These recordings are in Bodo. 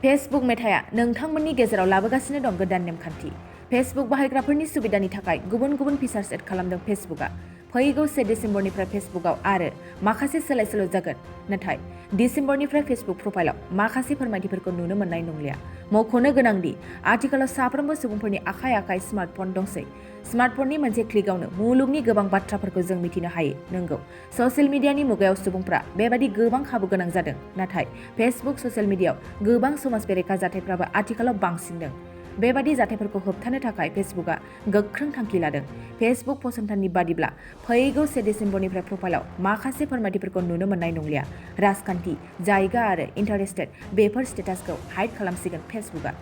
फेसबुक मेथाया नोंथांमोननि गेजेराव लाबोगासिनो दं गोदान नेमखान्थि। फेसबुक बाहायग्राफोरनि सुबिदानि थाखाय गुबुन गुबुन फिचार्स एड खालामदों फेसबुकआ। फैगौ 1 दिसेम्बरनिफ्राय फेसबुकआव आरो माखासे सोलाय-सोल' जागोन। नाथाय दिसेम्बरनिफ्राय फेसबुक प्रफाइलाव माखासे फोरमायथिफोरखौ नुनो मोननाय नंलिया। मख'नो गोनांदि आथिखालाव साफ्रोमबो सुबुंफोरनि आखाइ स्मार्टफन दंसै। स्मार्टफननि मोनसे क्लिकआवनो मुलुगनि गोबां बाथ्राफोरखौ जों मिथिनो हायो। नंगौ, ससियेल मिडियानि मुगायाव सुबुंफ्रा बेबादि गोबां खाबु गोनां जादों। नाथाय फेसबुक ससियेल मिडियायाव गोबां समाज बेरेखा जाथायफ्राबो आथिखालाव बांसिनदों। बेबादि जाथायफोरखौ होबथानो थाखाय फेसबुकआ गोख्रों थांखि लादों। फेसबुक फसंथाननि बादिब्ला फैगौ 1 दिसेम्बरनिफ्राय प्रफाइलाव माखासे फोरमायथिफोरखौ नुनो मोननाय नंलिया। राजखान्थि, जायगा आरो इन्टारेस्टेड बेफोर स्टेटासखौ हाइड खालामसिगोन फेसबुकआ।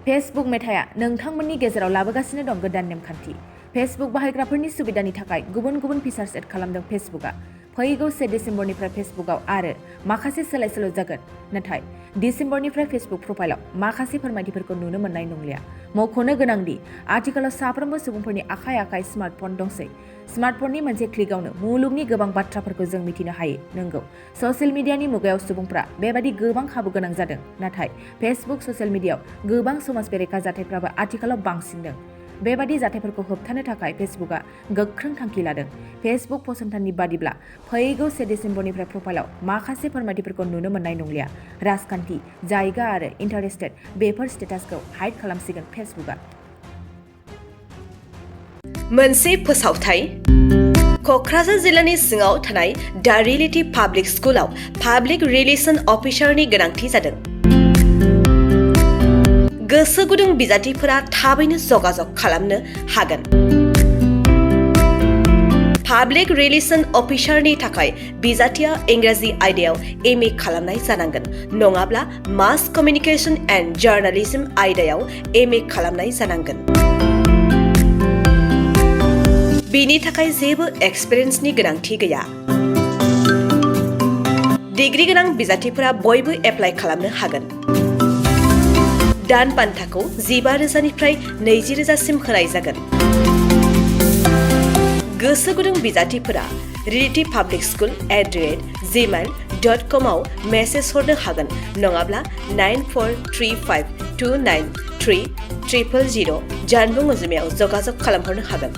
फेसबुक मेथाया नोंथांमोननि गेजेराव लाबोगासिनो दं गोदान नेमखान्थि। फेसबुक बाहायग्राफोरनि सुबिदानि थाखाय गुबुन गुबुन फिचार्स एड खालामदों फेसबुकआ। फैगौ 1 दिसेम्बरनिफ्राय फेसबुकआव आरो माखासे सोलाय-सोल' जागोन। नाथाय दिसेम्बरनिफ्राय फेसबुक प्रफाइलाव माखासे फोरमायथिफोरखौ नुनो मोननाय नंलिया। मख'नो गोनांदि आथिखालाव साफ्रोमबो सुबुंफोरनि आखाइ स्मार्टफन दंसै। स्मार्टफननि मोनसे क्लिकआवनो मुलुगनि गोबां बाथ्राफोरखौ जों मिथिनो हायो। नंगौ, ससियेल मिडियानि मुगायाव सुबुंफ्रा बेबादि गोबां खाबु गोनां जादों। नाथाय फेसबुक ससियेल मिडियायाव गोबां समाज बेरेखा जाथायफ्राबो आथिखालाव बांसिनदों। बेबादि जाथायफोरखौ होबथानो थाखाय फेसबुकआ गोख्रों थांखि लादों। फेसबुक फसंथाननि बादिब्ला फैगौ 1 दिसेम्बरनिफ्राय प्रफाइलाव माखासे फोरमायथिफोरखौ नुनो मोननाय नंलिया। राजखान्थि, जायगा आरो इन्टारेस्टेड बेफोर स्टेटासखौ हाइड खालामसिगोन फेसबुकआ। मोनसे फोसावथाय। क'क्राझार जिल्लानि सिङाव थानाय दा रियेलिटी पाब्लिक स्कुलाव पाब्लिक रिलेशन अफिसारनि गोनांथि जादों। गोसो गुदुं बिजाथिफोरा थाबैनो जगाजग खालामनो हागोन। पाब्लिक रिलेशन अफिसारनि थाखाय बिजाथिया इंराजि आयदायाव MA खालामनाय जानांगोन, नङाब्ला मास कमिउनिकेशन एन्ड जार्नालिज्म आयदायाव MA खालामनाय जानांगोन। बेनि थाखाय जेबो एक्सपिरियेन्सनि गोनांथि गैया। डिग्री गोनां बिजाथिफोरा बयबो एप्लाइ खालामनो हागोन। दान बान्थाखौ 15,000निफ्राय 20,000सिम होनाय जागोन। गोसो गुदुं बिजाथिफोरा realitypublicschool@gmail.com आव मेसेज हरनो हागोन, नङाब्ला 9435293000 जानबुं अनजिमायाव जगाजग खालामहरनो हागोन।